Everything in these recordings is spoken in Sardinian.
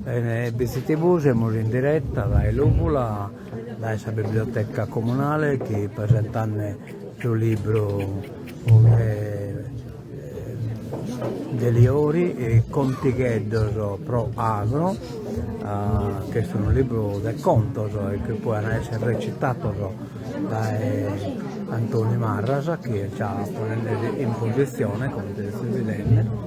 Bene, BCTV, semus in diretta dae Lùvula, dae sa biblioteca comunale chi presentande su libru de de Liori Contigheddos pro Agro, chi est unu libru de contos e chi poi an a esser recitados dae Antoni Marras chi est già ponende in positzione comente seis bidende.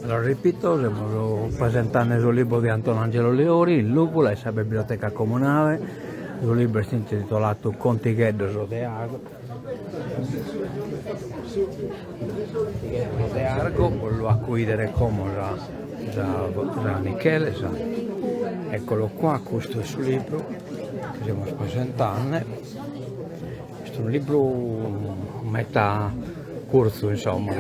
Allora ripito, semus presentende su libru de Antonangelo Liori in Lùvula in sa biblioteca comunale, su libru est intitoladu Contigheddos de Argo, Contigheddos de Argo, bos lu 'aco 'idere como sa sa Michele, sa eccolo qua, custu est su libru chi semus presentende, est unu libru meta curtzu insomma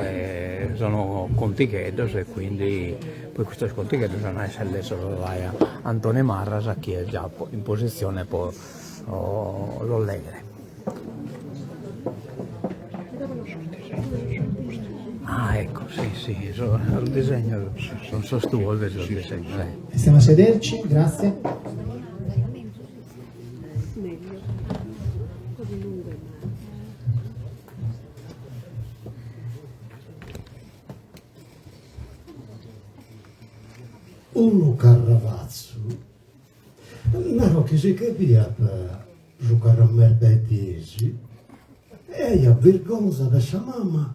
sono contigheddos e quindi poi custos contigheddos an a esser lessos dae Antoni Marras chi est già in positzione po los leghere. Ah ecco sì sì sos disegnos sun sos tuos de sos disegnos. Iniziamo a sederci, grazie. Unu carravatzu, naro chi si crediat su carramerda 'e Tiesi e aiat birgonza de sa mama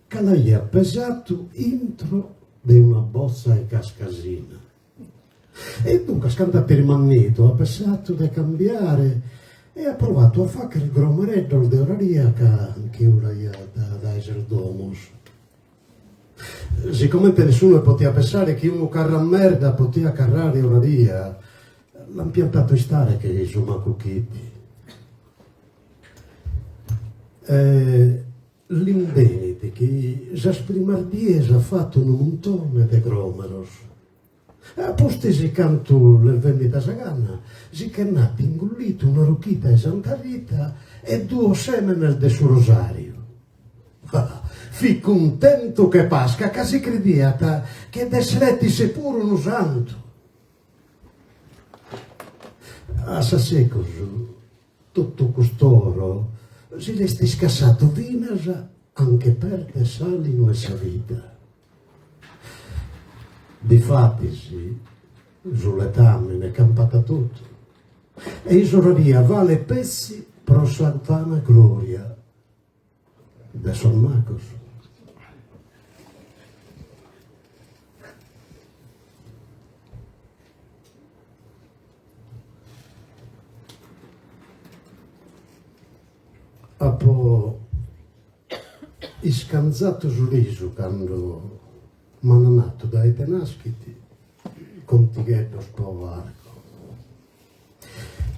ca l'aiat pesatu intro de una botza 'e cascasina. E duncas cando at irmannitu at pessatu de cambiare e at provatu a fàchere gromereddos de oraria ca nche 'ulaiat dae sas domos. Sicomente nessunu potiat pessare chi unu carramerda potiat carrare oraria, l'ant piantatu istare che su macuchiti. E l'imbenit chi sas primas dies at fatu unu muntone de gromeros. A pustis cantu l'est bennida sa gana, si che nd'at ingullitu una ruchita 'e Santa Rita e duos semenes de su Rosariu. Fit cuntentu che Pasca ca si crediat chi dd'esseret isse puru unu santu. A s'assecus totu cust'oro si l'est iscassatu finas a nche perder s'alinu 'e sa vida. Difatis su letàmene campat totu e i s'oraria valet petzi pro sa vana glòria de sos macos. Apo iscanzatu su risu cando m'an natu dae ite naschit Contigheddos pro Argo.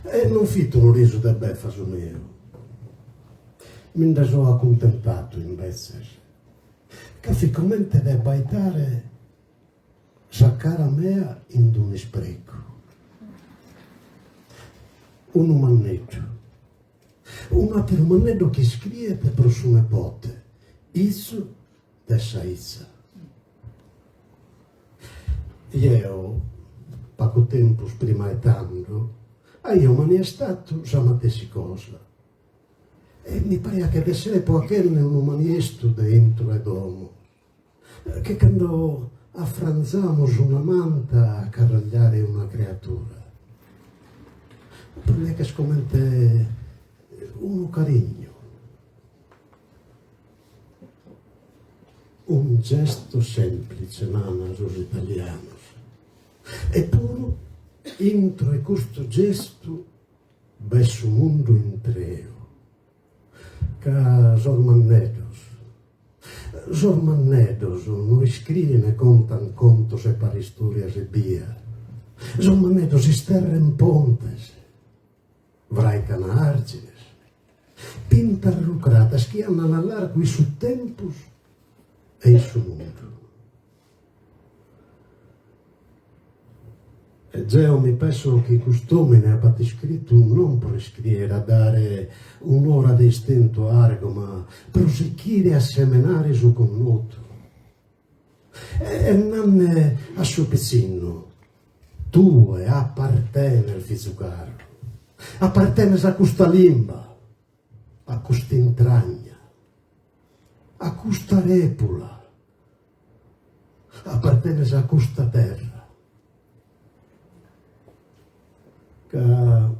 E non fit unu risu de befa su meu. Mi nde so acuntentatu imbetzes, ca fit comente de abbaitare sa cara mea in d'un'isprecu. Unu manneddu. Un'àteru manneddu chi iscriet pro su nebote. Izu de sa 'iza. Jeo, pagu tempus prima 'e tando, aio maniestatu sa matessi cosa e mi pariat che dd'essere po achenne unu maniestu de intro 'e domo, che cando afranzamus una manta a carragliare una creatura. Pro mie ch'est comente unu carignu. Un gesto semplice, nana sos italianos. Eppuru, intro 'e custu gestu b'est su mundu intreu. Ca sos manneddos, sos manneddos no iscrien e contan contos e paristòrias ebbia. Sos manneddos isterren pontes. Fraican àrgines, pintan rucradas chi andan a largu in su tempus e in su mundu. E jeo mi pesso chi cust'òmine apat iscritu non pro iscrìere a dare un'ora de istentu a Argo, ma pro sichire a semenare su connotu. E nanne a su pitzinnu, Tue apartenes, fizu caru, apartenes a custa limba, a cust'intragna, a custa rèpula, apartenes a custa terra. Ca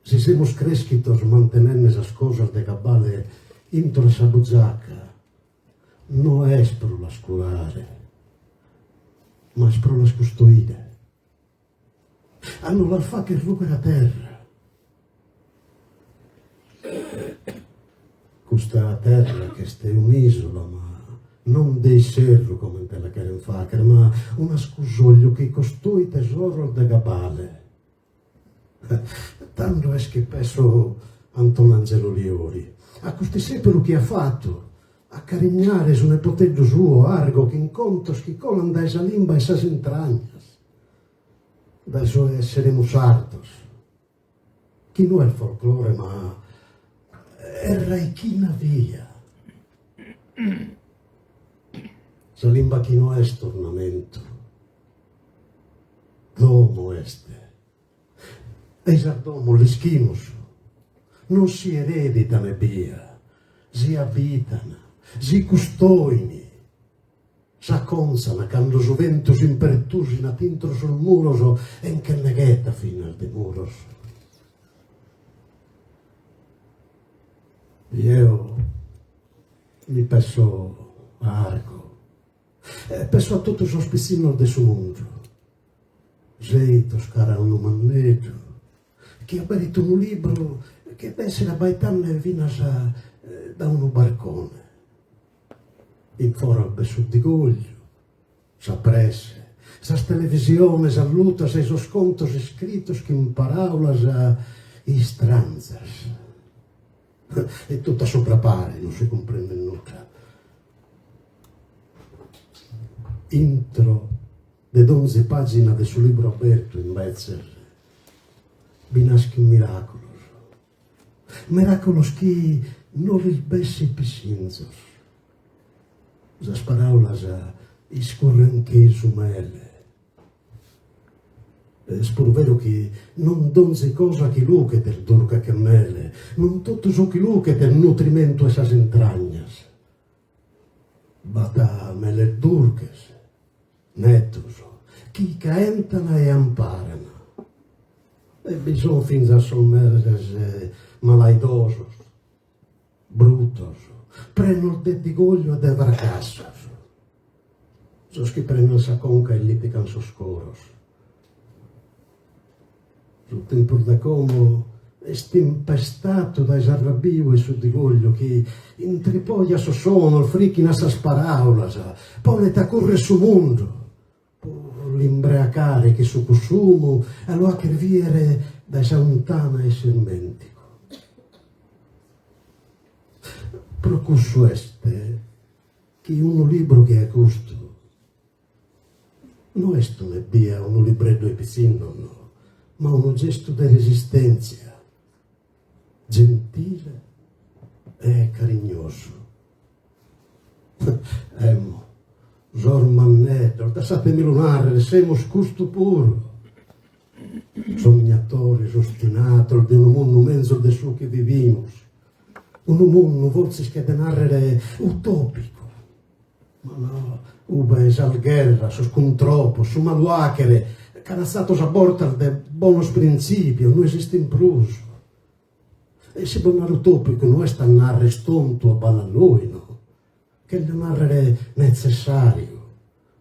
si semus crèschidos mantenende sas cosas de cabale intro 'e sa bugiaca, No est pro las curare, ma est pro las custoire, a no las fagher rugher a terra. Custa terra ch'est un'ìsula, ma non de isserru comente la cheren fagher, ma un'ascusogliu chi costoit tesoros de gabale. Tando est chi pesso a Antonangelo Liori, a cust'issèperu chi at fatu, a carignare su nepoteddu suo Argo chin contos chi colan dae sa limba 'e sas intragnas, dae su esseremus sardos, chi no est folclore ma est raichina via. Sa limba chi no est ornamentu. Domo est. E sas domos l'ischimus, non si ereditan ebbia, si abitan, si custoin, s'acontzan cando su bentu s'impertusinat intro sos muros e nche nde ghetat finas de muros. Jeo mi pesso a Argo. E pesso a totu sos pitzinnos de su mundu, seitos cara a unu manneddu chi aberit unu libru che dd'esset abbaitende finas da unu barcone. In foras b'est su digogliu, sa presse, sas televisiones allutas e sos contos iscritos chin paraulas istranzas. E totu a sobrapare, non si cumprendet nudda. Intro de donzi pàgina de su libru abertu, imbetzes, bi naschin miràculos, miràculos chi no lis bessit pissinzos. Sas paràulas iscurren che-i su mele. Est puru veru chi non donzi cosa chi luchet est durche che mele, non totu su chi luchet est nutrimentu 'e sas intragnas. B'at meles durches, netos, chi caentan e amparan. E bi son fintzas sos meles malaidosos, brutos, prenos de digogliu e de fracassos, sos chi prenen sa conca e litican sos coros. Su tempus de como est impestatu dae s'arrabiu e su digogliu chi intripojat sos sonos, frichinat sas paraulas, ponet a currer su mundu pro l'imbreacare chin su cussumu e lu acher viere dae sa untana 'e s'irmenticu. Pro cussu est chi unu libru che a custu No est un'ebbia unu libreddu 'e pitzinnos, ma unu gestu de resistèntzia, gentile e carignosu. dassatemi lu nàrrere, semus custu puru. Sognatores ostinados de unu mundu menzus de su chi vivimus. Unu mundu fortzis ch'est de nàrrere utòpicu, ma no, ube sas gherras, sos cuntropos, su malu 'àchere, caratzados a bortas de bonos printzìpios, no esistint prus. E si bos naro utòpicu no est a nàrrere tontu o ballalloinu, Cherzo nàrrere netzessàriu,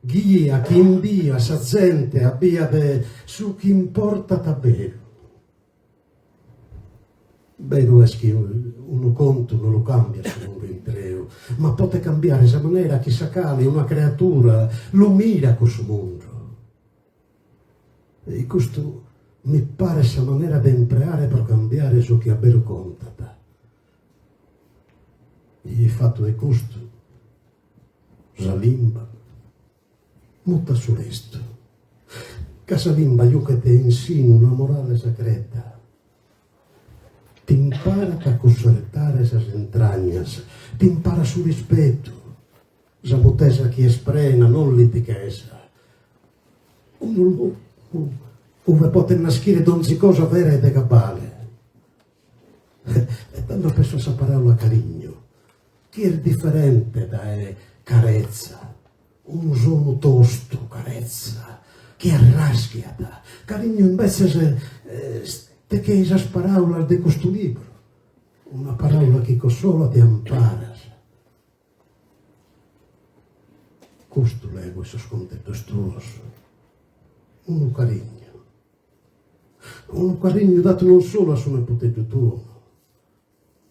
ghia chi imbiat sa zente a bia de su chi importat a beru. Beru est chi unu contu no lu càmbiat su mundu intreu, ma potet cambiare sa manera chi sa cale una creatura lu mirat cussu mundu. E custu mi paret sa manera de impreare pro cambiare su chi a beru contat. E fatu de custu, sa limba mutat su restu, ca sa limba juchet in sinu una morale secreta, t'imparat a cussertare sas intragnas, t'imparat su rispetu, sa mutesa chi est prena, non litichesa, unu logu ue potet naschire donzi cosa vera e de cabale. E tando penso a sa paràula carignu, chi est diferente dae carezza, unu sonu tostu, carezza, chi arràschiat. Carignu imbetzes est che-i sas paràulas de custu libru, una paràula chi cossolat e amparat. Custu lego in sos conteddos tuos, unu carignu. Unu carignu datu non solu a su nepoteddu tuo,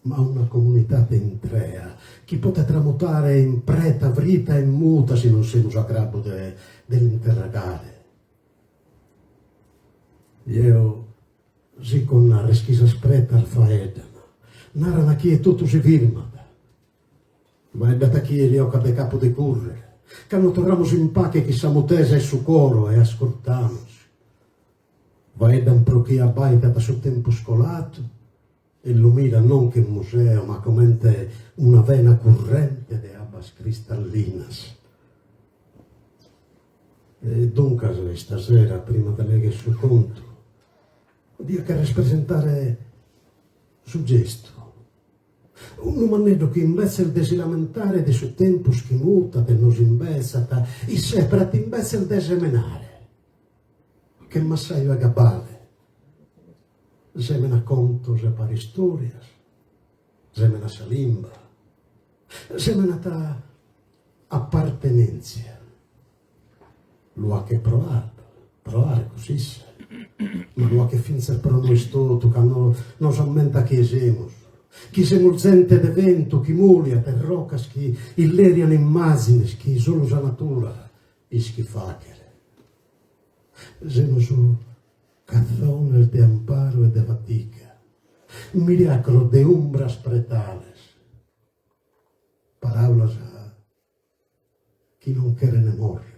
ma a una comunidade intrea chi potet tramutare in preta frita e muta si non semus a grabbu de de l'interrogare. Jeo sico a narrer chi sas pretas faeddan, naran a chie totu si firmat. Faeddat a chie li 'ocat de capu de currere, cando torramus in pache chin sa mutesa 'e su coro e ascurtamus. Faeddan pro chie abbaidat su tempus coladu e lu mirat non che museo ma comente una vena currente de abbas cristallinas. E duncas istasera, prima de legher su contu, dia cherrer presentare su gestu Unu manneddu chi imbetzes de si lamentare de su tempus chi mutat e nos imbetzat, isseperat imbetzes de semenare, che massaju 'e gabale, semenat contos e paristòrias, semenat sa limba, semenat apartenèntzia. Lu 'achet pro pro Arcus, isse, ma lu 'achet fintzas pro nois totu, ca nos ammentat chie semus, chi semus zente de bentu chi mùliat e rocas chi illèrian immàzines chi solu sa natura ischit fàghere. Semus catzones de amparu e de fatiga, miràculos de umbras pretales, paràulas chi non cheren mòrrere.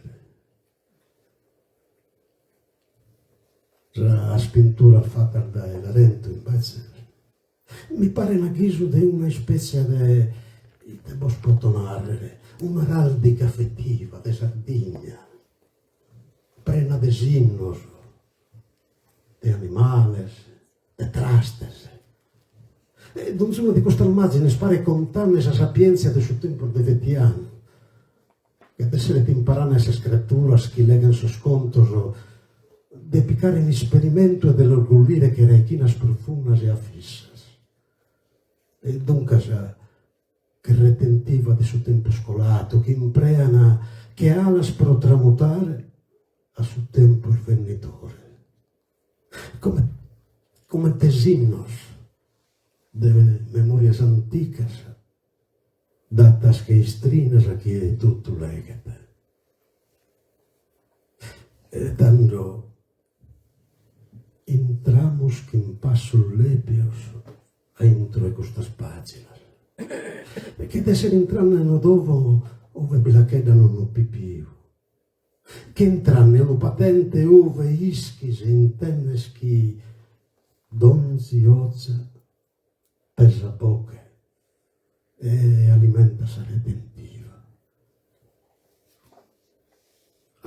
Sas pinturas fatas dae Larentu, imbetzes, mi paren a ghisu de una ispètzia de, ite bos poto nàrrere, un'aràldica afetiva de Sardigna, prena de sinnos, de animales, de trastes. E donzuna de custas màgines paret contande sa sapièntzia de su tempus de fetianu, che d'esseret imparande a sas creaturas chi leghen sos contos de picare in isperimentu e de los gollire che raichinas profundas e afissas. E duncas che retentiva de su tempus coladu chi imprean che alas pro tramutare a su tempus vennidore. Comente sinnos de memòrias anticas datas che istrinas a chie totu leghet. E tando intramus chin passos lèbios a intro 'e custas pàginas, che d'esser intrande in unu domo ue bi l'acheddan unu pipiu Che intrande in unu padente ue ischis e intendes chi donzi 'oza pesat boche e alimentat sa retentiva.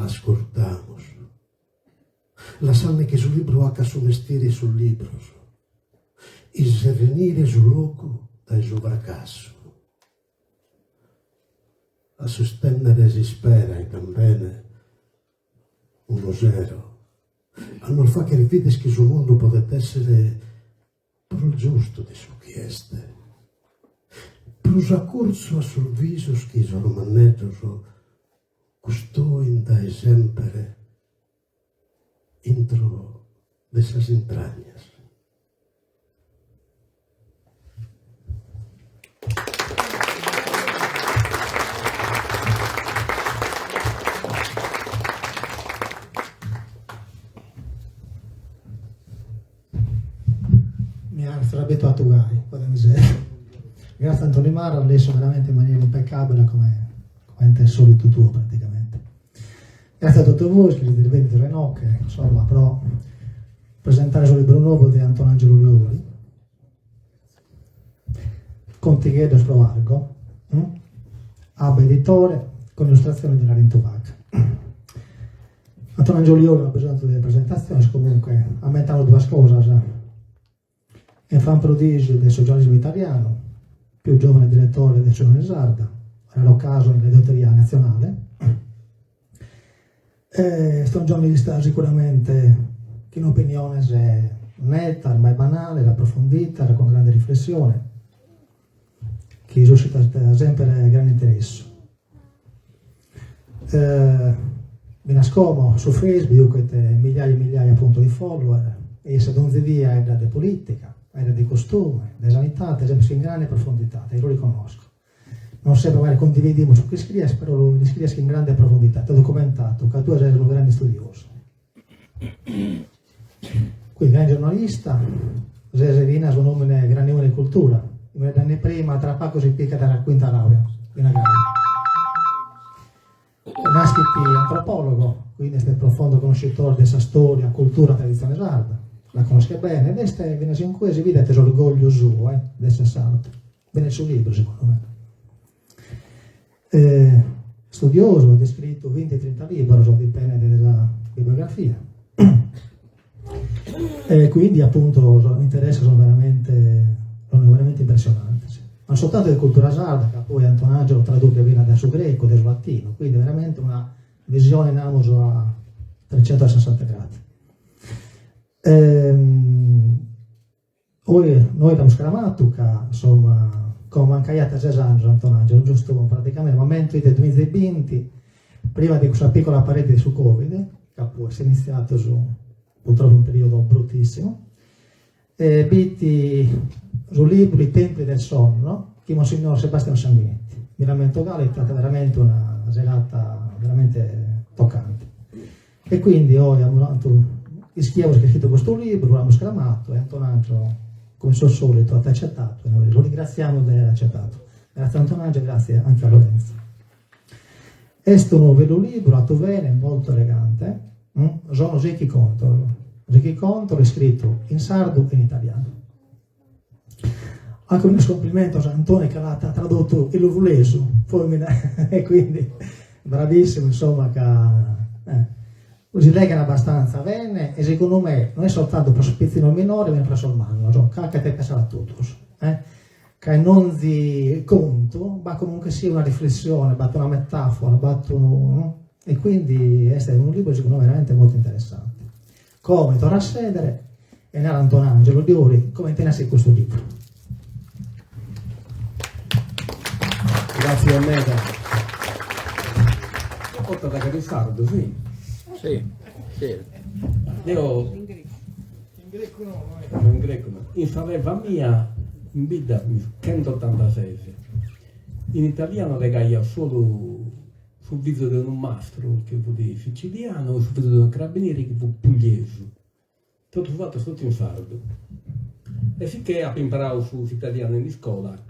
Ascurtamus. Lassande chi su libru acat su mestieri 'e sos libros, iserenire su locu dae su fracassu. A sustènnere s'ispera e tambene unu sero, a nos fàghere bider chi su mundu podet èssere prus giustu de su chi est, prus a curtzu a sos bisos chi sos manneddos custoint dae semper intro de sas intragnas. Mi arzo abituatu gai, po miseria. Grazie Antoni Marra, has letto veramente in maniera impeccabile come comente è solito tuo praticamente. Grazie a tutti voi che siete venuti inoghe, insomma, pro presentare su libru novu de Antonangelo Liori, Contigheddos pro Argo, Abba Editore, con illustrazioni di Larentu Vacca. Antonangelo Liori no at bisonzu de presentatziones, comunque ammentamus duas cosas, Enfant prodige de su giornalismu italianu, più giovane direttore de s'Unione Sarda, raro caso in l'editoria nazionale. Est unu giornalista sicuramente chin opiniones netas, mai banales, aprofunditas, cun grande riflessione, chi suscitat semper grande interessu. Finas como su Facebook juchet migliaia e migliaia appunto di follower e isse donzi die 'aeddat de politica, 'aeddat de costume, de sanitade, sempre chin grande profondidade, e lu riconnosco. Non sempre magari condividimus su chi iscries, però lu iscries chin grande profondidade, documentato, ca tue ses unu grande istudiosu. Quindi grande giornalista, ses finas un'omine, grande omine de cultura, mi prima tra pagu si picat sa quinta laurea in gai. Naschit antropologo, quindi est profondo conoscitore de sa storia, cultura, tradizione sarda, la connoschet bene ed est finas in cue si bidet s'orgogliu suo eh, de esser sardu, bene su libru segundu me. Studiosu, at iscritu binti trinta libros, dipendet de sa bibliografia. E quindi appunto sos interesses sono veramente, sono veramente impressionantes. Non soltanto de cultura sarda, ca poi Antonangelo traduchet finas dae su grecu, dae su latinu, quindi veramente una visione namus a trecentosessanta gradi. Oe nois l'amus cramatu ca, insomma, como mancaiat ses annos Antonangelo, giustu praticamente, m'ammento ite duemiza e binti, prima de cussa piccola parete de su Covid, ca poi est iniziato su, purtroppo un periodo bruttissimo, e b'it su libru I templi del sonno, chin Monsignor Sebastiano Sanguinetti. Mi l'ammento galu, est istata veramente una serata veramente toccante. E quindi oe amus antu, ischiamus chi at iscritu custu libru, l'amus cramatu e Antonangelo, come suo solito, at accettato e noi lu ringraziamus de aer accettato. Grazie Antonangelo e grazie anche a Lorenzo. Est unu bellu libru, atu bene, molto elegante, sono sechi contos, sechi contos iscritu in sardu e in italianu. Anche unos cumplimentos a Antoni ca l'at tradotu in logulesu, e quindi bravissimu insomma ca si leghen abbastanza bene e segundu me no est soltantu pro sos pitzinnos minores ma pro sos mannos, ca achet pensare a totus ca in onzi contu b'at comunque sia una riflessione, b'at una metafora, b'at unu e quindi est unu libru segundu me veramente molto interessante. Como mi torro a sèdere e naro a Antonangelo Liori comente naschit custu libru. Gràtzias meda. Portat a in sardu, si. Si, certu. Deo... In grecu no, no. In grecu no. In sa leva mia, in bidda, fimus chentottantases. In italianu allegaiat solu Su fizu de unu mastru chi fut sicilianu e su fizu de unu carabinieri chi fut pugliesu. Totu su ateru totu in sardu. E sicchè apo imparau su s'italianu in iscola.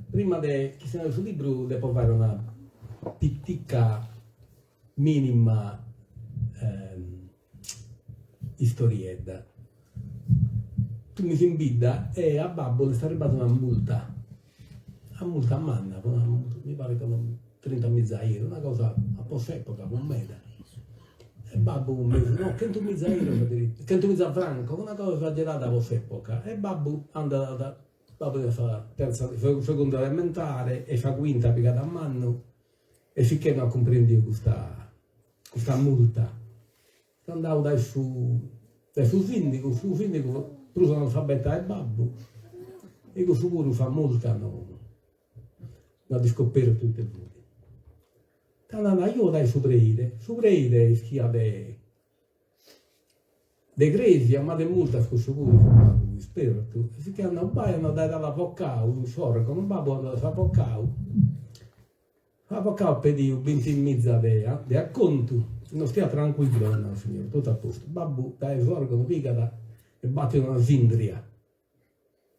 Prima de chistionare de su libru depo fare una pitica minima istoriedda. Fimus in bidda e a babbu l'est arribada una multa, una multa manna, mi paret chi una. Trintamiza euro, una cosa po s'epoca fut meda. E babbu mesu, no, chentumiza euros addirittura, chentumiza francos, una cosa esagerada po s'epoca. E babbu andat, babbu teniat sa terza, segunda elementare e sa cuinta pigat a mannu e sicchè no at cumprendiu custa custa multa. Est andau dae su dae su sindigu, su sindigu prus analfabeta 'e babbu e cussu puru sa multa no no at iscopertu ite fut. Tando at nau, ajò dae su preide, su preide ischiat de de cresia ma de multas cussu puru fut pagu ispertu, e sicchè at nau, bai at nau dae s'avocau in Sorgono, babbu at andau dae s'avocau S'avocau at pediu bintimiza de de acontu, no stia tranquillo at nau signor, totu a postu. Babbu dae Sorgono pigat e batit una sindria,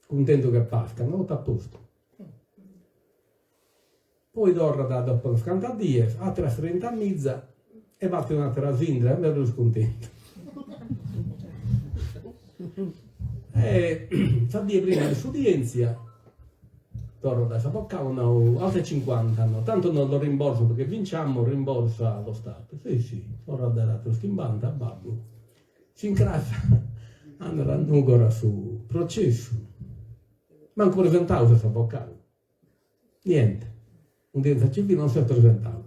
cuntentu che pasca, no totu a postu. Poi torrat dopo unas cantas dies, ateras trintamiza e batit un'atera sindria, meda prus cuntentu. E sa die prima de s'udientzia Torro dae s'avocau, nau, altre cincuanta, no, tanto non lo rimborso perché vinciamo, rimborsa lo Stato. Sì, sì, torro a dare ateros chimbanta a babbu. S'incras andat a Nùgoro a su processu, mancu presentau s'est s'avocau, niente, udienza civile non s'est presentau.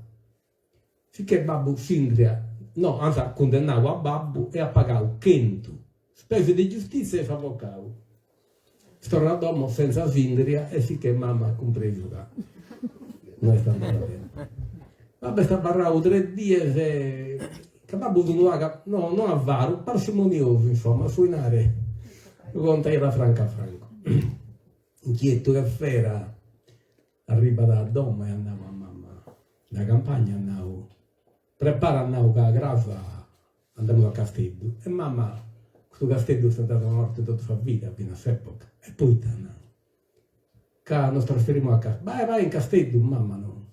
Sicchè babbu sindria, no, ant cundennau a babbu e at pagau chentu spese di giustizia e s'avocau. Est torrau a domo senza sindria e sicchè mama at cumpresu ca no est andada bene. Babbu est abarrau tres dies ca babbu fut unu pagu, no no avaru, parsimoniosu insoma, su 'inare lu contaiat a francu a francu. Inchietu che fera Arribat a domo e at nau a mama dae campagna at nau, prepara at nau ca cras andamus a Casteddu e mama custu Casteddu est andada una 'orta in totu sa vida finas a s'epoca e poita at nau ca nos trasferimus a Casteddu, bae bae in Casteddu mama no,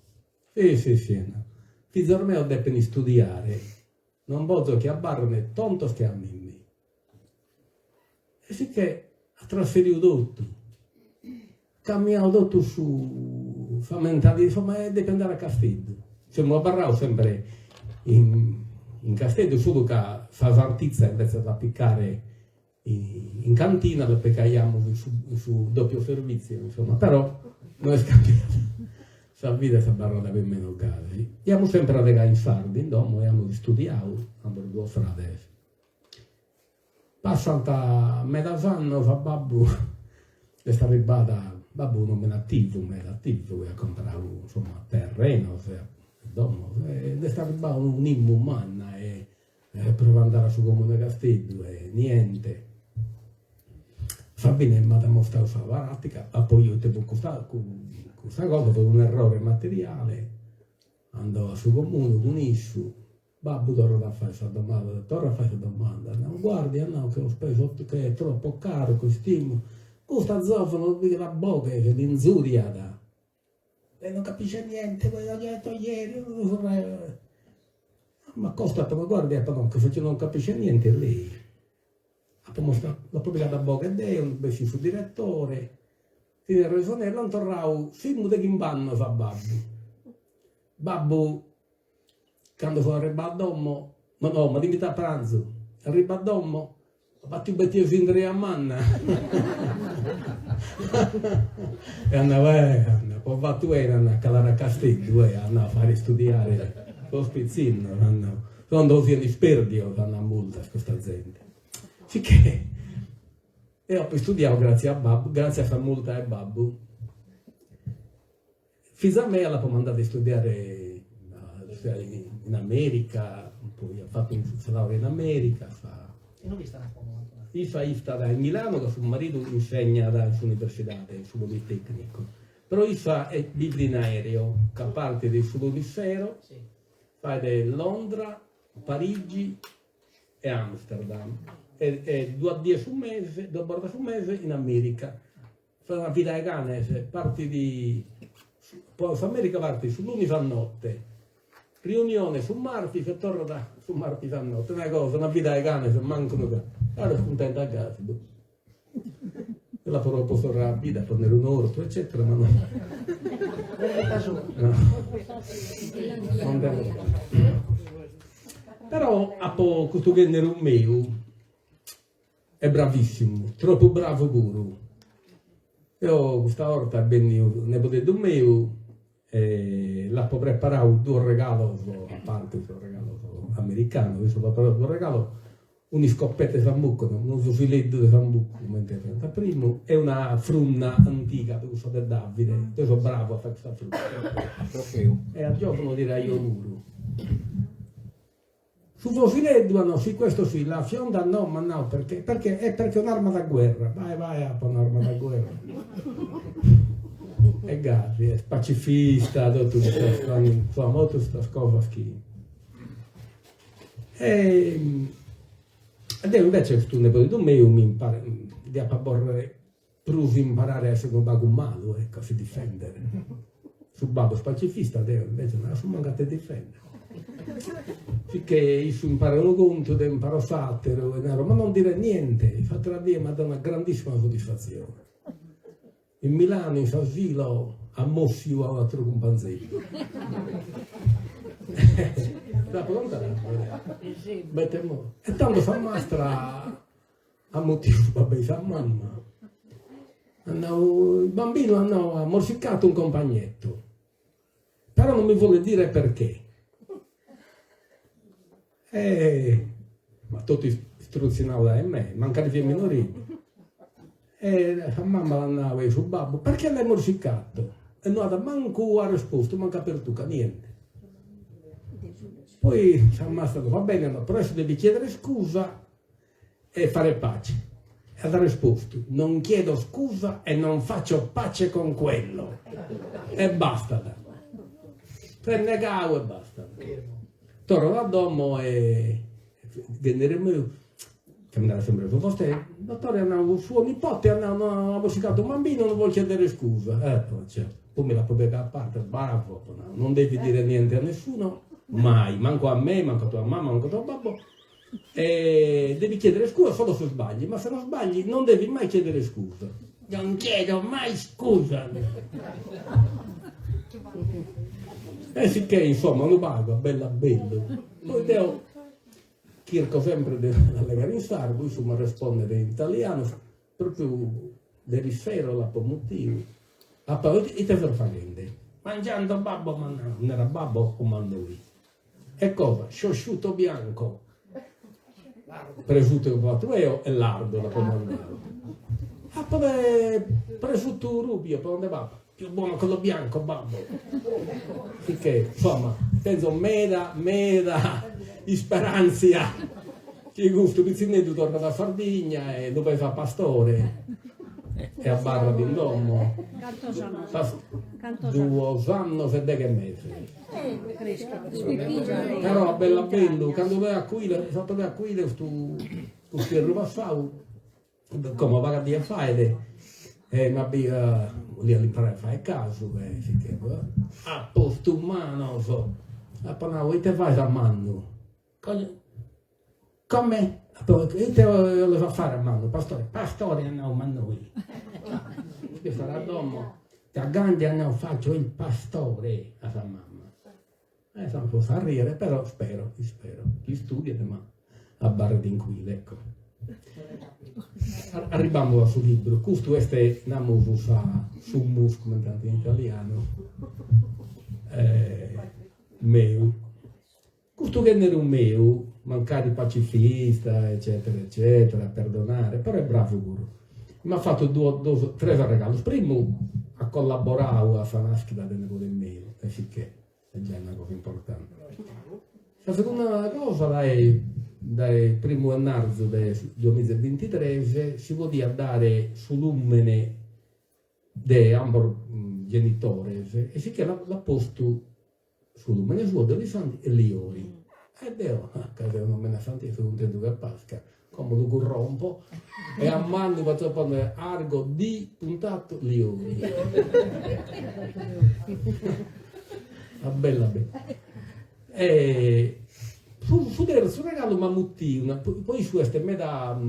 si si si at nau, fizos meos depen istudiare, non bozo chi abarren tontos che a mimmi. E sicchè at trasferiu totu, cambiau totu su sa mentalidadi, insoma est depiu andare a Casteddu. Semus abarraus sempre in in Casteddu, solu ca sa sartitza invece de apicare in cantina l'apicaiamus in su in su doppio servizio, insoma, però no est cambiada sa vida est abarrada più o meno gasi. E amus sempre allegau in sardu in domo e amus istudiau ambos duos frades. Passant medas annos a babbu est arribbada, babbu un'omine ativu meda ativu chi at comporadu insoma terrenos e domos e nd'est arribbadu un'IMU manna e pro andare a su comune 'e Casteddu e niente. Sa fine m'at ammostradu sa pratica, apo 'iu ite fut custa custa cosa, fut un'errore materiale, ando a su comunu cun issu Babbu torrat a fai sa domanda, torra a fai sa domanda, nau, guardi, at nau che ho speso che è troppo caro quest'IMU, custa zovana lu pigat a boghes, l'inzuriat, e non capisce niente, quello che ho detto ieri, ma costat, ma guardi, apo nau, che non capisce niente lei, apo mostrau, l'apo pigada a boghes deo, bessit su direttore, tiene resone, e l'ant torrau s'IMU de chimb'annos a babbu, babbu Cando so arribbadu a domo, ma no, m'at invitadu a pranzu, arribo a domo, at batiu betia sindria manna e at nau, eh, at nau, apo fatu 'ene at nau a calare a Casteddu, eh, at nau a fagher istudiare sos pitzinnos, at nau, si no ndos ian isperdios, at nau, multas custa zente. Sicchè eo apo istudiadu gratzie a babbu, gratzie a sa multa 'e babbu. Fiza mea l'apo mandada a istudiare in America, poi at fatu sa laurea in America, sa. Inube istat como Antonella? Issa istat in Milano ca su maridu insegnat in s'universidade, in su Politecnico, però issa bivit in aereo, ca partit su lunis sero, faet Londra, Parigi e Amsterdam e duas dies su mese, duas bortas su mese in America Fait una vida 'e canes, partit po s'America partit su lunis a notte, riunione su martis e torrat su martis a notte, una cosa, una vida 'e canes, mancu unu ca, però est cuntenta gasi, boh. L'apo propostu torrare a bida, a ponnere un'ortu eccetera, ma no. Non deo. Però apo custu ghenneru meu Est bravissimu, tropu bravu puru. Deo custa 'orta est benniu nebodeddu meu e l'apo preparau duos regalos, a parte sos regalos americanos, issu l'apo preparau duos regalos, un'iscopeta 'e sambucu, unu fusileddu de sambucu, comente faiant a primu, e una frunna antiga de cussa de Davide, deo so bravu a fai custa frunna. E a giovanu tiraio puru. Su fosileddu, ah no, sì questo sì, la fionda no, m'at nau perché, perché, è perché è un'arma da guerra, bae bae apo un'arma da guerra. E gasi, est pacifista, totu custas, insoma, totu custas cosas chi. E deo invece custu nebodeddu meu mi imparat, diat a porrer prus imparare a essere unu pagu malu, ecco, a si difendere. Su babbu est pacifista, deo invece no isco mancu a ti difendere. Sicché issu imparat unu contu, deo imparo s'ateru, e naro, ma non dire niente, s'atera die m'at dadu una grandissima soddisfatzione. In Milano, in s'asilo, at mossiu a un'ateru cumpanzeddu. Dd'apo contadu? Bette E tando sa mastra At mutiu su babbu e sa mamma, at nau, il bambino at nau, ha morsicato un compagnetto, però non mi vuole dire perché. E ma totu istrutzinau dae me, mancari fiat minoreddu. E sa mamma l'at nau e su babbu, perché l'hai morsicato? E no at mancu arrespostu, mancu apertuca, niente. Poi sa mastra, va bene, però adesso devi chiedere scusa E fare pace. E at arrespostu, Non chiedo scusa e non faccio pace con quello. E bastat. S'est negau e bastat. Torrat a domo e ghenneru meu, ca mi narat sempre su vostè, dottore at nau, suo nipote at nau, ha morsicato un bambino, non vuol chiedere scusa. Ecco, certo. Poi mi l'apo pigau a parte, bravo, apo nau, non devi dire niente a nessuno, mai, manco a me, manco a tua mamma, manco a tuo babbo, E devi chiedere scusa solo se sbagli, ma se non sbagli non devi mai chiedere scusa. Non chiedo mai scusa! E sicché, insomma, unu pagu, a bellu a bellu. Poi deo chirco sempre de allegare in sardu, issu m'arrespondet in italianu, propriu deri sero l'apo mutiu, apo ite ses faghende? Mangiando babbo m'at nau, narat babbo o mannoi. E cosa? Sciosciuto bianco, presutu chi apo fatu eo e lardu l'apo mandadu. Apo de presutu rubio, po nde babbo, più buono quello bianco babbo. Sicché, insomma, tenzo meda meda isperantzia chi custu pitzinneddu torrat a Sardigna e lu pesat pastore e abarrat in domo. Duos annos e deghe meses. Però a bellu a bellu, candu torrai a cuile, so torrau a cuile custu custu ierru passau, como pagas dies faet, e m'at biu, 'oliat imparai a fai casu e sicchè at postu manos, apo nau, ite fais a mannu? Come? Ite 'oles a fare a mannu? Pastore. Pastore at nau mannoi. Che torrat a domo, da grande at nau faccio il pastore a sa mama. E s'ant postu a riere, però spero, ispero chi istudiet ma abarret in cuile, ecco. Arribamus a su libru, custu est, namus, sa s'humus, comente nant in italianu, meu. Custu ghenneru meu, mancari pacifista eccetera eccetera, perdonare, però est bravu puru. M'at fatu duos duos tres arregalos, primu at collaborau a sa naschida de nebode meu e sicchè est giai una cosa importante. Sa segunda cosa dae dae primu 'ennarzu de su duamiza e bintitres si podiat dare su lumene de ambos genitores e sicchè l'at postu Su lumene suo de Lisanti e Liori. E deo, ca seu nomenau Santi, so cuntentu che Pasca, como lu currompo e a mannu fatzo ponnere Argo di puntato Liori. A bella bella. E su su terzu regalu m'at mutiu, poi issu est meda.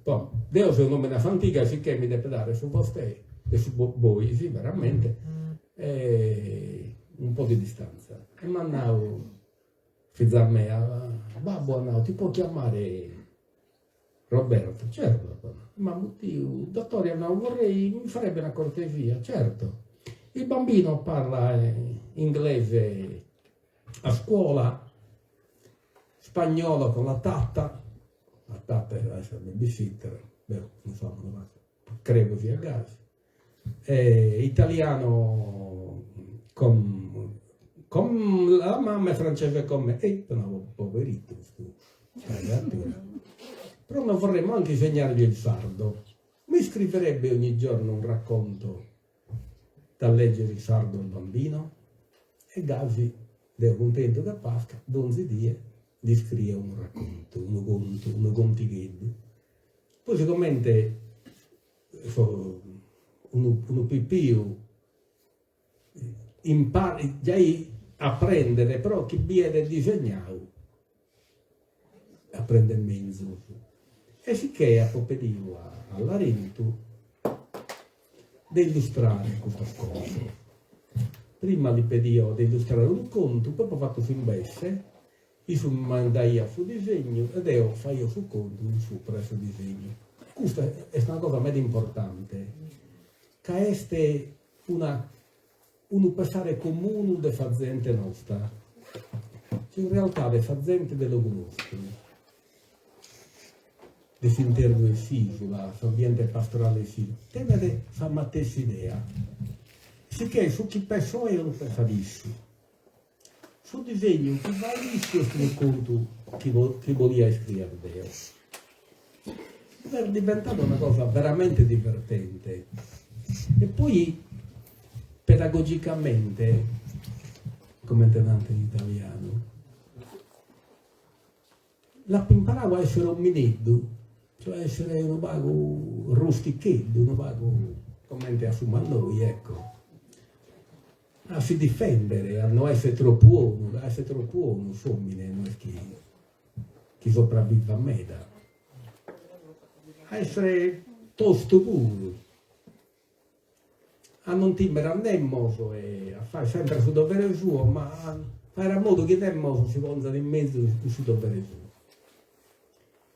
Bon, deo so un'omine a s'antiga sicchè mi depet dare su vostè e su bois, veramente, e un po' di distanza. E m'at nau fiza mea, babbu at nau, ti può chiamare Roberto, certo apo nau. M'at mutiu, dottore at nau, vorrei, mi farebbe una cortesia, certo, il bambino parla inglese a scuola, spagnolo con la tata, la tata est sa babysitter, deo non so ma creo siat gasi, e italiano con con la mamma e francese con me, e apo nau poverittu custu creatura, però noi vorremmo anche insegnargli il sardo, mi scriverebbe ogni giorno un racconto da leggere in sardo al bambino? E gasi deo cuntentu che pasca, donzi die dd'iscrio unu raccontu, unu contu, unu contigheddu. Poi sigomente so unu unu pipiu imparat giai aprendet però chi biet disegnau aprendet menzus. E sicchè apo pediu a Larentu de illustrare custos contos. Prima li pedio de illustrare unu contu, poi apo fatu s'imbesse, issu mi mandaiat su disegnu e deo faio su contu in supra 'e su disegnu. Custa est una cosa meda importante, ca est una unu pessare comunu de sa zente nosta, chi in realtade sa zente de logu nostru, de s'internu 'e s'isula, s'ambiente pastorale 'e s'isula, tenet sa matessi idea, sicchè su chi pesso eo lu pessat issu. Su disegnu chi fait issu est unu contu chi chi bolia iscrier deo. Est diventada una cosa veramente divertente e poi pedagogicamente, comente nant in italianu, L'apo imparadu a èssere omineddu, cioè a èssere unu pagu rusticheddu, unu pagu comente a su mannoi, ecco, a si difendere, a no èssere tropu 'onu, ca a èssere tropu 'onu s'omine no est chi chi sopravvivat meda, a èssere tostu puru, a non timere a nemos e a fagher sempre su dovere suo, ma a fagher a modu chi nemos si ponzat in mesu in su dovere suo.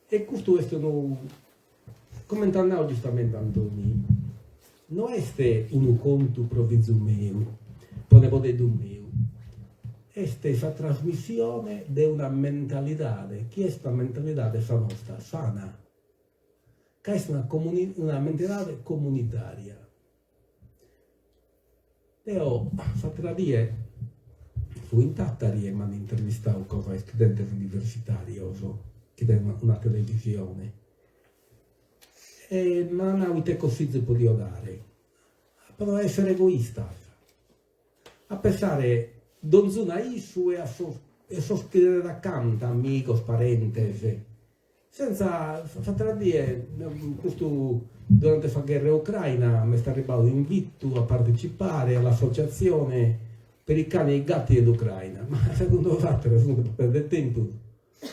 E custu est unu, comente at nau giustamente Antoni, no est unu contu pro fizu meu, pro nebodeddu meu, est sa trasmissione de una mentalidade chi est una mentalidade sa nostra, sana, ca est una una mentalidade comunitària. Deo s'àtera die fui in Tàtari e m'ant intervistadu cosa istudentes universitàrios chi tenent una televisione e m'ant nau ite cossizu podio dare. Apo nau a èssere egoistas, a pessare donzunu a issu e a sos e sos chi tenet acanta, amigos, parentes, Senza, s'atera die, custu durante sa gherra ucraina m'est arribbadu invitu a partecipare all'associazione per i cani e i gatti dell'Ucraina, ma segundu s'atera unu depet perder tempus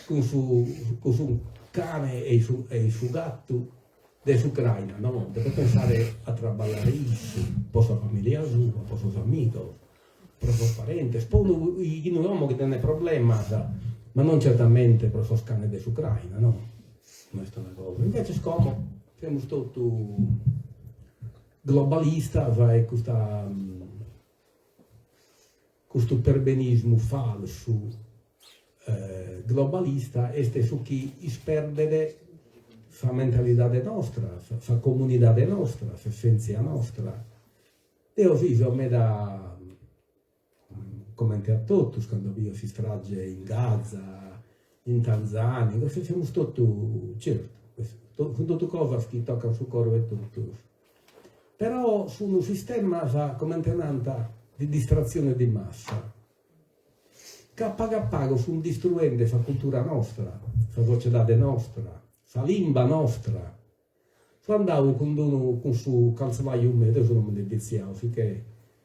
cun su cun su cane e su e su gattu de s'Ucraina, no, depet pensare a traballare issu po sa familia sua, po sos amigos, pro sos parentes, po unu 'ighinu 'e 'omo chi tenet problemas, ma non certamente pro sos canes de s'Ucraina, no, no est una cosa. Inveces como semus totu globalistas e custa custu perbenismu falsu globalista est su chi isperdet sa mentalidade nostra, sa comunidade nostra, s'essentzia nostra. Deo si so meda, comente a totus, cando bio s'istrage in Gaza, in Tanzania, semus totu, certu, sunt totu cosas chi tocan su coro 'e totus, però sun sistemas, comente nant, di distrazione di massa, ca a pagu a pagu sunt distruende sa cultura nostra, sa sociedade nostra, sa limba nostra, So andau cun d'unu cun su calzolaju meu, deo so un'omine vitziau, sicchè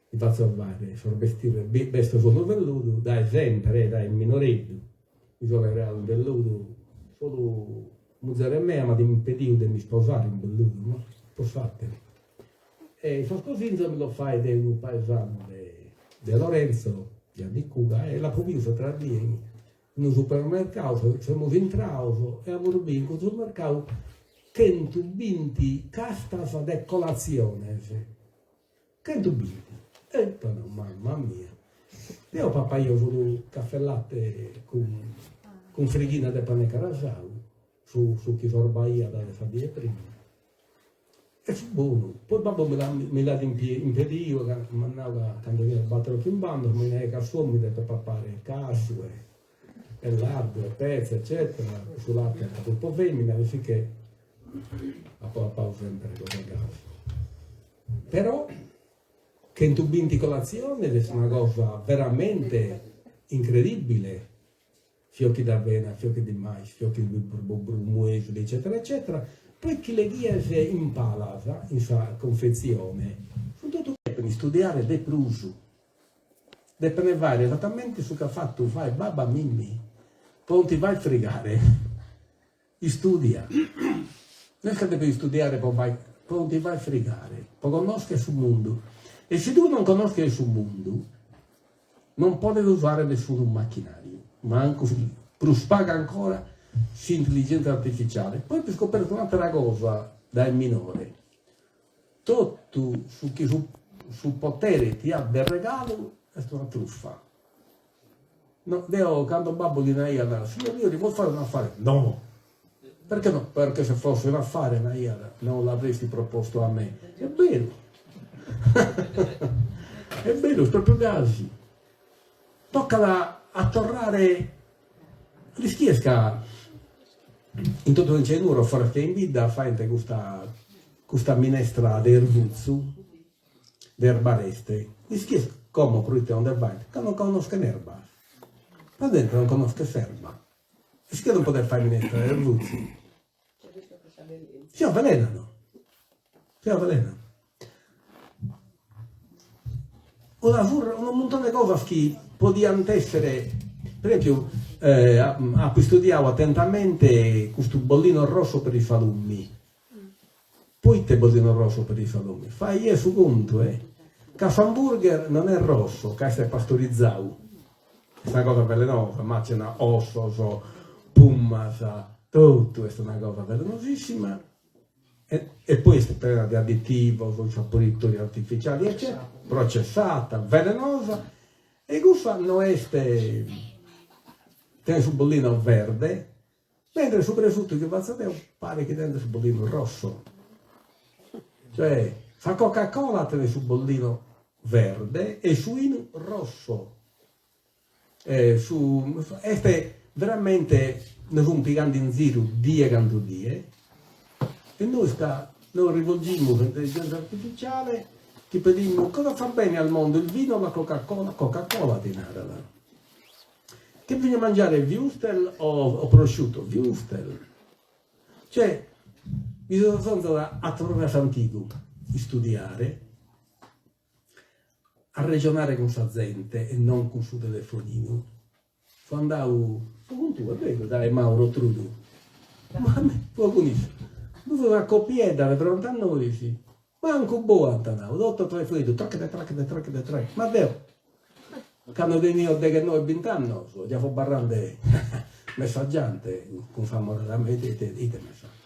mi fatzo fagher sos bestires, besto solu velludu dae sempre, dae minoreddu, mi so leadu velludu solu. Muzere mea m'at impediu de m'isposare in Belluno, ma po s'ateru. E sos cosinzos mi los faet unu paesanu de de Lorenzo, de Addicuga, e l'apo biu s'atera die in unu supermercau, semus intraos e amus biu in cussu supermercau chentubinti castas de colatziones, chentubinti, e apo nau, mamma mia, deo papaio solu caffè latte cun cun frighina de pane carasau, su su chi sorbaiat de sa die prima. E fut bonu. Poi babbu mi l'at mi l'at impediu ca m'at nau ca cando tenia bator o chimb'annos mi naiat ca s'omini depet papare casu e e lardu e petza eccetera, su latte fut po femina, sicchè apo papau sempre cosa gasi. Però chentubinti colatziones est una cosa veramente incredibile fiocchi d'avena, fiocchi di mais, fiocchi di muesli, eccetera eccetera, poi chi leghias in palas, in sa confetzione, sunt totu. Depen istudiare de prus, depen fàere esattamente su chi at fatu fai babbu a mimmi, po non ti fai frigare, istudia, no est ca depes istudiare po fai, po non ti fai frigare, po connoscher su mundu, e si tue non connosches su mundu Non podet usare nessunu machinàriu, mancu prus pagu ancora s'intelligèntzia artificiale. Poi apo iscopertu un'àtera cosa dae minore, totu su chi su su potere ti at de regalu est una truffa. No, deo cando babbu li naiat, signor Liori vuol fare un affare? No! Perché no? Perché se fosse un affare, naiat, non l'avresti proposto a me. Est beru, est beru, est propriu gasi. Tocat a torrare, l'ischies ca in totu in Nuoro, foras che in bidda, faent custa custa minestra de ervutzu, de erba areste. L'ischies como proite non nde faent? Ca non connoschen erba. Sa zente non connoschet s'erba. Est chi non podet fai minestra de ervutzu. Si avvelenano. Si avvelenano. Una surra, unu muntone de cosas chi podiant essere, per esempiu, apo istudiadu attentamente custu bollino rosso per i salumi. Poite bollino rosso per i salumi? Faie su contu, eh, ca s'hamburger non est rosso, ca est pastorizadu, est una cosa velenosa, macina ossos, pumas, totu est una cosa velenosissima e e poi est prena de additivos, insaporitori artificiali eccetera, processata, velenosa e cussa no est, tenet su bollino verde Mentre su presutu chi fatzo deo paret chi tengat su bollinu rosso. Cioè, sa Coca Cola tenet su bollinu verde e su 'inu rosso. E su est veramente nos sunt pigande in ziru die cantu die e nois ca nos rivolgimus a s'intelligenza artificiale chi pedimus cosa fa bene al mondo il vino o la Coca Cola, Coca Cola ti narat. Che bisogna mangiare würstel o prosciutto? Würstel. Cioè, bisonzat a torrare a s'antigu, istudiare, arrejonare cun sa zente e non cun su telefoninu. So andau, so cun tue, est beru, dae Mauro Trudu, ma fua cun issu, ddu fut una copiedda de fronte a nois, mancu boh ant nau, totu a telefoninu, trachete trachete trachete trachete, ma deo Cando tenio deghennoe bint'annos già fo abarrande messaggiante cun s'amorada mea, ite ite ite messaggiu.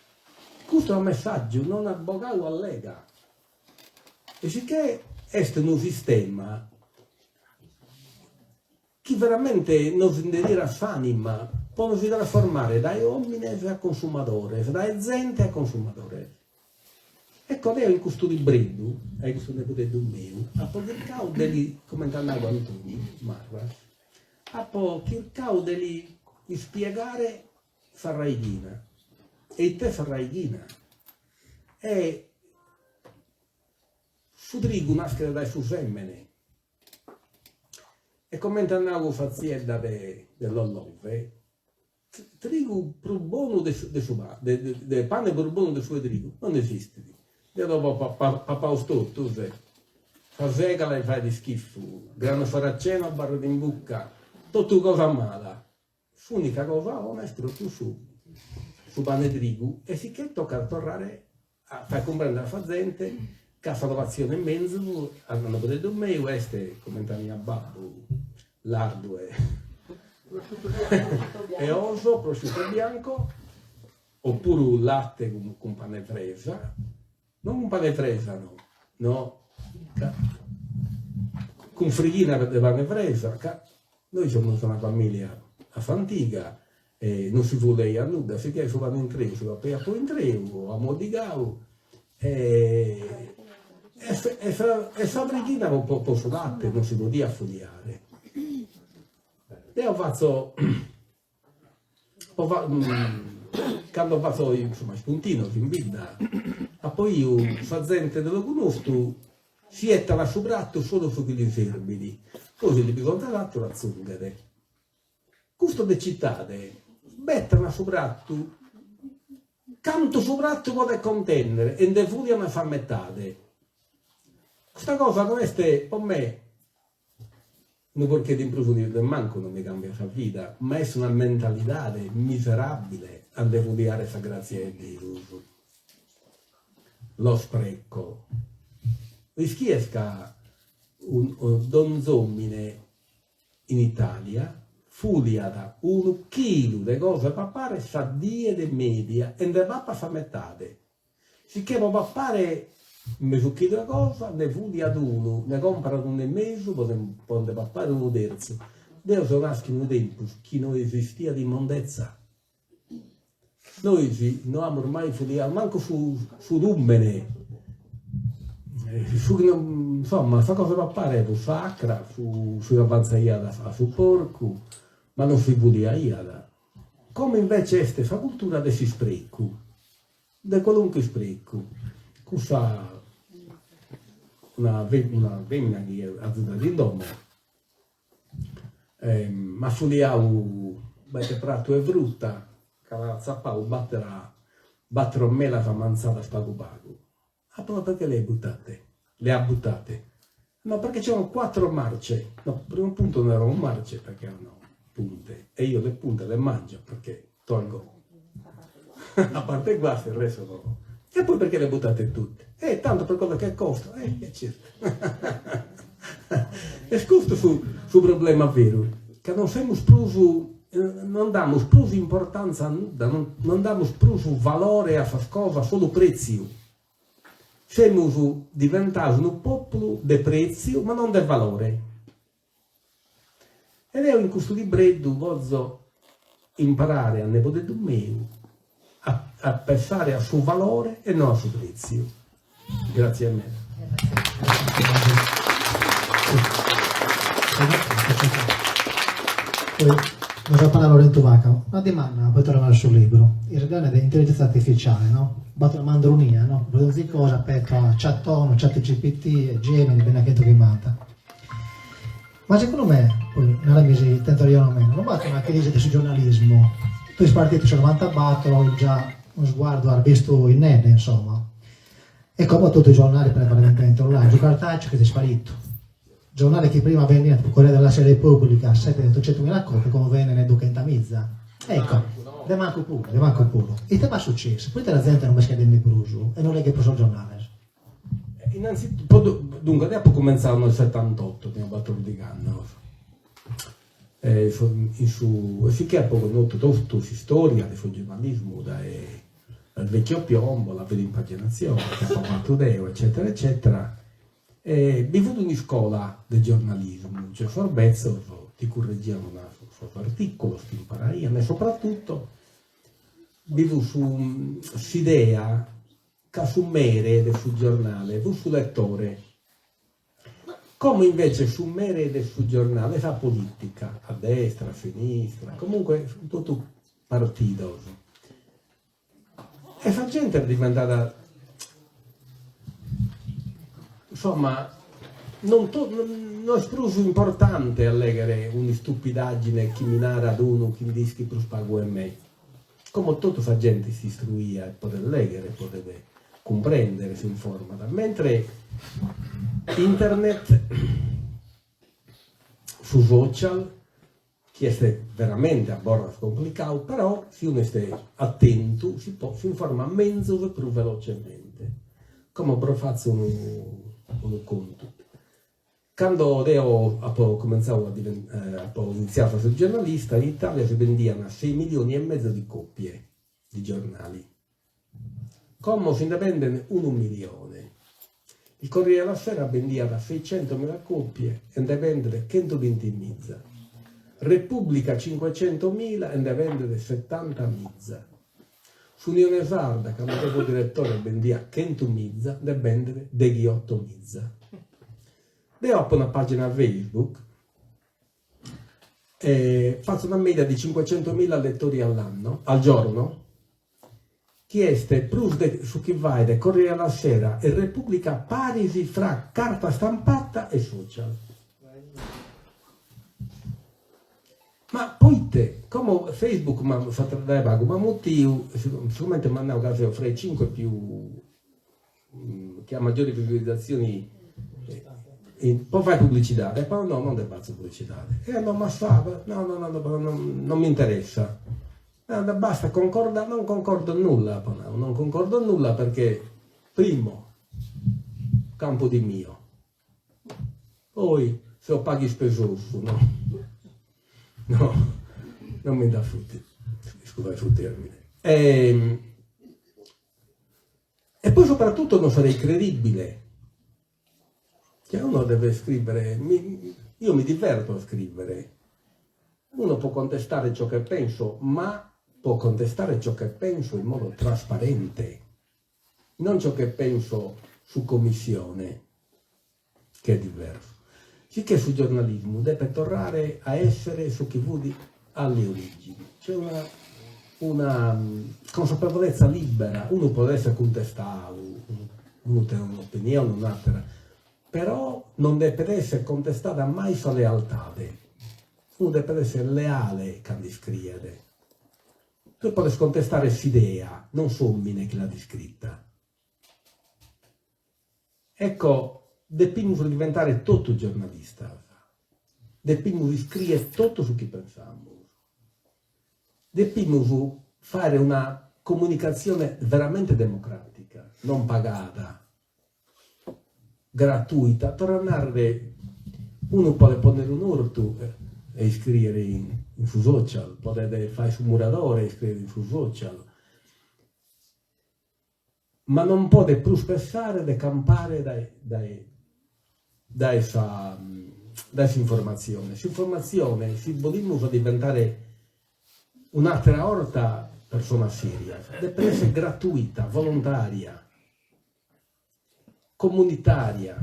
Custu a messaggiu non at bogau allega. E sicchè est unu sistema chi veramente nos nde tirat s'anima po nos trasformare dae omines a consumadores, dae zente a consumadores. Ecco deo in custu libreddu, e custu nebodeddu meu, apo chircau de li, comente at nau Antoni Marras, apo chircau de li ispiegare sa raighina. E it'est sa raighina? E su trigu naschet dae su sèmene. E comente at nau sa tziedda de de Lollove, Trigu prus bonu de su de su pane, de pane prus bonu de su 'e trigu non esistit. Deu ddu papaus totus e sa segala fait ischifu, grano saraceno abarrat in bucca, totu cosa mala. S'unica cosa 'ona est propriu su. su pane 'e trigu e sicché tocat a torrare a fai cumprendere a sa zente ca sa dovatzione menzus a nebodeddu meu est, comente naiat babbu, lardu e e oso, prosciutto bianco, opuru latte cun pane fresa, non cun pane fresa no, no, ca cun frighina de pane fresa, ca nois semus una familia a s'antiga e non si fuliaiat nudda, si chi su pane intreu si papaiat po intreu o amoddigau e e sa e sa frighina po po su latte non si podiat fuliare. Deo fatzo po fa cando fatzo insomma ispuntinos in bidda apo 'iu sa zente de logu nostru si 'ettat a su pratu solu su chi li serbit, poi si li bisonzat ateru atzunghet. Custos de citade betan a su pratu cantu su pratu podet contènnere e nde fùlian sa metade. Custa cosa no est po me unu porcheddu in prus unu de mancu non mi càmbiat sa vida, ma est una mentalidade miseràbile a nde fuliare sa gràtzia 'e Deus. Lo spreco. Ischies ca donz'òmine In Itàlia fùliat unu chilu de cosa 'e papare sa die de mèdia e nde papat sa metade. Sicché po papare mesu chilu 'e cosa nde fùliat unu, nde comporat unu e mesu po nde papare unu tertzu. Deo so nàschiu in unu tempus chi no esistiat immondezza. Nois no amus mai fuliadu mancu su su lùmene, su chi non, insomma, sa cosa 'e papare fut sacra, su chi avantzaiat a su porcu, ma non si fuliaiat. Como invece est sa cultura de s'isprecu, de qualunque isprecu, cussa una una femina chi azudat in domo M'at fuliau bete pratu 'e fruta ca at atzapau batera battero melas mantzadas pagu pagu. Apo nau perché le buttate? Le ha buttate? No perché c'erano quattro marce, no, primo punto non erano marce perché erano punte e io le punte le mangio perché tolgo a parte il guasto il resto no. E poi perché le buttate tutte? Eh tanto per quello che costa, eh certo. Est custu su su problema veru, ca non semus prus, non damus prus importanza a nudda, non non damus prus valore a sas cosas, solu pretziu. Semus diventados unu populu de pretziu ma non de valore. E deo in custu libreddu bozo imparare a nebodeddu meu a a pessare a su valore e no a su pretziu. Gratzias meda. Poi nos at parladu Laurentzu Vacca. Una dimanda, poi torramus a su libru. Is gana de intelligenza artificiale, no? B'at una mandronia, no? Pro donzi cosa peto a Chatton, ChatGPT, Gemini, bene a chentu chimbanta. Ma segundu me, poi narami si tenzo rejone o meno, non b'at una crisi de su giornalismu. Tue ses partidu in su novantabattor, già unu sguardu as bistu innedda, insomma. E como totu is giornales prevalentemente online, su cartaceu ch'est isparitu. Giornale chi prima bendiant su Corriere della Sera e Repubblica sette ottocentomila copie, como benden duchentamiza. Ecco, de mancu puru, de mancu puru. Ite b'at sucessu? Proite sa zente non b'est credende prus e non leghet prus sos giornales? Innanzitutto, duncas, deo apo cumentzadu nel setantotto, tenia batordig'annos, e in su e sicchè apo connotu totu s'istoria de su giornalismu dae dal vecchio piombo, la vedo impaginazione chi apo fatu deo eccetera eccetera, e bi fut un'iscola de giornalismu, cioè sos betzos ti curreggian sos articulos, ti imparaian e soprattutto bi fut su s'idea ca su mere de su giornale fut su lettore. Como invece su mere de su giornale est sa politica, a destra, a sinistra, comunque sunt totu partidos. E sa gente est diventada, insomma, non no est prus importante a leghere un'istupidaggine chi mi narat unu chi nd'ischit prus pagu 'e me. Como totu sa gente est istruia e podet lèghere, podet cumprèndere, s'informat, mentre internet, su social, Chi est veramente a bortas complicau, però si unu est atentu si po s'informat menzus e prus velocemente. Como bos fatzo unu unu contu. Cando deo apo cumentzau a apo initziau a fai su giornalista, in Italia si bendiant sei milioni e mezzo di copie di giornali. Como si nde benden unu milione. Il Corriere della Sera bendiat seicentomila copie e nde bendet chentubintimiza. Repubblica cinquecentomila e nde bendet setantamiza. S'Unione Sarda, cando deo fui diretore bendiat chentumiza, nde bendet deghiottomiza. Deo apo una pagina Facebook e fatzo una media di cinquecentomila lettori all'anno, al giorno, chi est prus de su chi fait Corriere della Sera e Repubblica paris fra carta stampata e social. Ma poite? Como Facebook m'at fatu dae pagu m'at mutiu, sigomente m'at nau ca seo fra i cinque più chi at maggiori visualizzazioni po fai publicidade, e no, non nde fatzu publicidade, e no ma sa, no no no no non mi interessa, basta concorda, non concordo nulla apo nau, non concordo nulla perché primo campo di mio, poi seo pagu ispesosu, no no non mi nd'afutit, iscusai su termine E poi soprattutto non sarei credibile. Cioè uno deve scrivere, mi, io mi diverto a scrivere. Uno può contestare ciò che penso, ma può contestare ciò che penso in modo trasparente, non ciò che penso su commissione, che è diverso. Sicché su giornalismu depet torrare a essere su chi fut alle origini, cioè una una consapevolezza libera, unu podet essere cuntestau, unu tenet un'opinione, un'atera, però non depet essere contestada mai sa lealtade, unu depet essere leale cando iscriet, tue podes contestare s'idea, non s'omine chi l'at iscrita. Ecco, depimus diventare totu giornalistas, depimus iscrier totu su chi pensamus, depimus fàere una comunicatzione veramente democràtica, non pagada, gratuita, torro a nàrrere, unu podet pònnere un'ortu e iscrìere in su social, podet fàere su muradore e iscrìere in su social, Ma non podet prus pessare de campare dae dae dae sa dae s'informatzione. S'informatzione, si bolimus a diventare un'àtera 'orta personas sèrias, depet èssere gratuita, volontària, comunitària.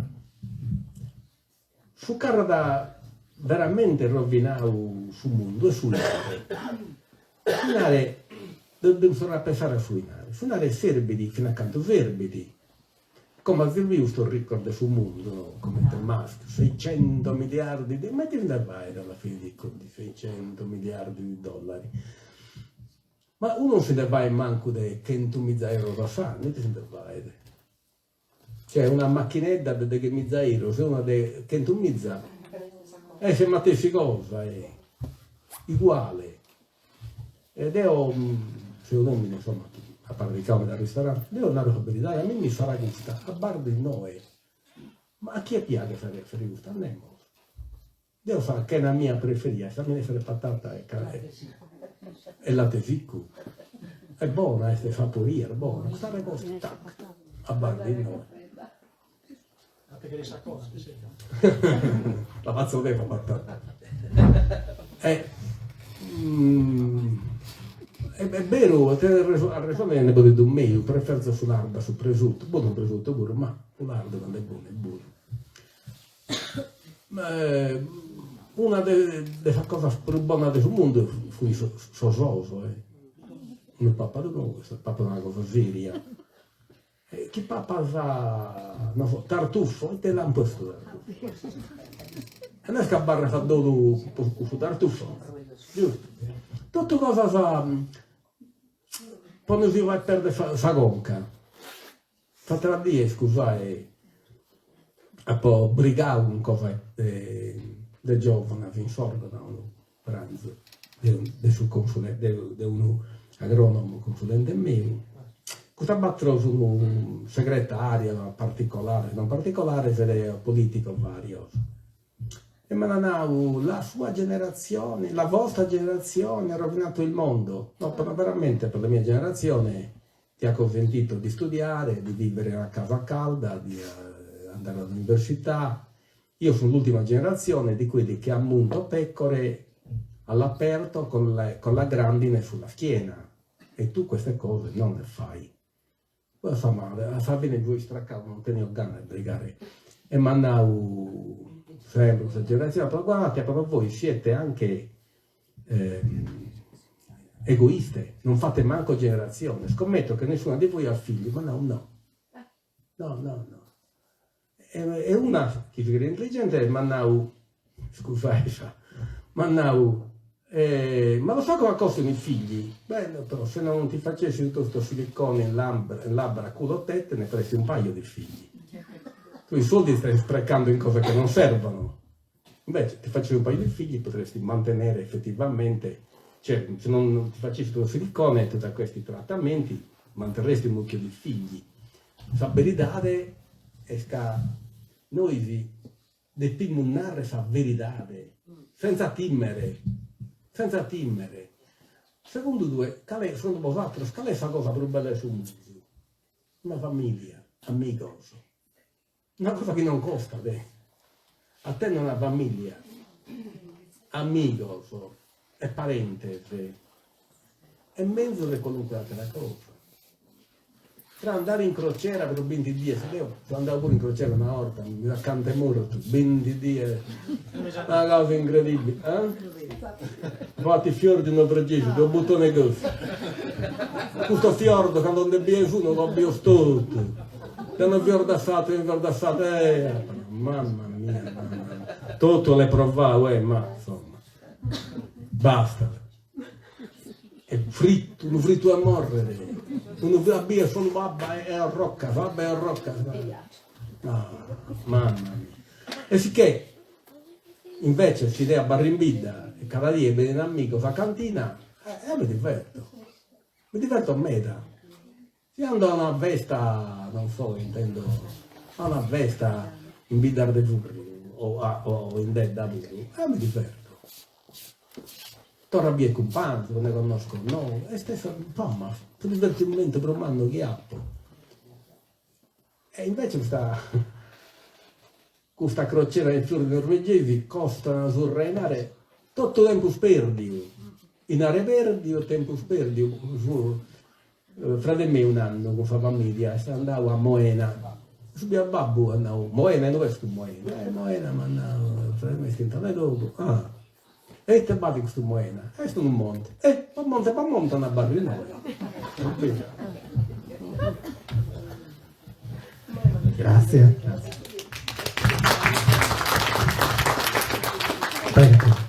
Su ch'at veramente rovinadu su mundu est su 'inare. Su 'inare, depimus torrare a pensare a su 'inare. Su 'inare serbit fin'a cantu serbit. Como azis biu custos riccos de su mundu, no, comente Musk, seicento miliardi di, ma ite si nde faet alla fine dei conti seicento miliardi di dollari? Ma unu non si nde faet mancu de chentumiza euros a s'annu, ite si nde faet? Cioè una machinedda de deghemiza euros e una de chentumiza est sa matessi cosa, est uguale. E deo seo un'omine insomma chi apo praticau meda ristoranti, deo naro sa beridadi, a mimmi sa aragosta abarrat innoe, ma a chie piaghet sa aragosta? A nemos. Deo sa chena mia preferia est sa minestra de patata e e latte siccu. Est bona, est saporia, est bona. Custa aragosta, tac, abarrat innoe. La fatzo deo sa patata. E est beru, tenet arresone nebodeddu meu, preferzo su lardu a su presutu, bonu su presutu puru, ma su lardu cando est bonu est bonu. Una de sas cosas prus bonas de su mundu funt sos ous, unu papat un'ou est papat una cosa seria, e chi papas, non so, tartufo, ite lampu est su tartufo? E no est chi abarras a dolu po cussu tartufo, giustu? Totu cosas po no si fai perder sa conca S'atera die, iscusai, apo brigau cun cosa de giovanas in Sòrgono. pranzu de de su consulente de de unu agronomo consulente meu, custas battoro sun segretarias particolares non particolares de politicos varios E m'at nau, la sua generazione, la vostra generazione ha rovinato il mondo. No, però veramente per la mia generazione ti ha consentito di studiare, di vivere a casa calda, di andare all'università. Io sono l'ultima generazione di quelli che ha munto pecore all'aperto con la, con la grandine sulla schiena e tu queste cose non le fai. Poi a sa male, a sa fine fui istracau, non tenio gana de brigare e m'at nau sempre custa generatzione, però guardate però voi siete anche egoiste, non fate manco generazione, scommetto che nessuna di voi ha figli, m'at nau no, no no no. E una chi si crediat intelligente m'at nau, scusai sa, m'at nau, ma lo sai cosa costano i figli? Beh, però se non ti facessi tutto sto silicone in labbra, in labbra, culo, tette, ne faresti un paio di figli. Tu i soldi li stai sprecando in cose che non servono. Invece ti facevi un paio di figli potresti mantenere effettivamente, cioè se non ti facessi tutto il silicone e tutti questi trattamenti, manterresti un mucchio di figli. Sa beridade est ca nois depimus narrer sa veridade, senza timere, senza timere. Segundu tue, cale, segundu bosateros, cale est sa cosa prus bella de su mundu? Una familia, amigos. Una cosa chi non costat, eh. A tenner una familia, amigos e parentes est menzus de qualunque atera cosa. Tra andare in crociera pro binti dies, deo so andadu puru in crociera una 'orta, mi so acanta 'e mortu, binti dies, una cosa incredibile, eh? Fatu i fiordi norvegesi, due buttoni così. Custu fiordo cando nde bies unu los bies totu. De unu fiordu a s'ateru, unu fiordu a s'ateru, eh, mamma mia, mamma mia. Totu l'ai provau, eh, ma insomma, bastat. E fritu, unu fritu 'e morrere, unu a bier solu abba e orroccas, abba e orroccas. No, mamma mia. E sicchè, invece si deo abarro in bidda e cada die benin amigos a cantina, eo mi diverto, mi diverto meda. Si ando a una festa, non so, intendo, a una festa in biddas de furriu o o in dedda puru, eo mi diverto. Torro a bier cumpanzos, nde connosco nou, est insomma su divertimentu prus mannu chi apo. E invece custa custa crociera in fiordi norvegesi costat su 'inare totu tempus perdiu, 'inare perdiu e tempus perdiu, su frade meu un'annu cun sa familia est andau a Moena, su biu a babbu at nau, Moena, inue est Moena? Eh Moena m'at nau frade meu est in Toledo, ah e ite b'at in custu Moena? Est unu monte, eh po monte po monte no abarro inoghe Grazie. Grazie. Prego.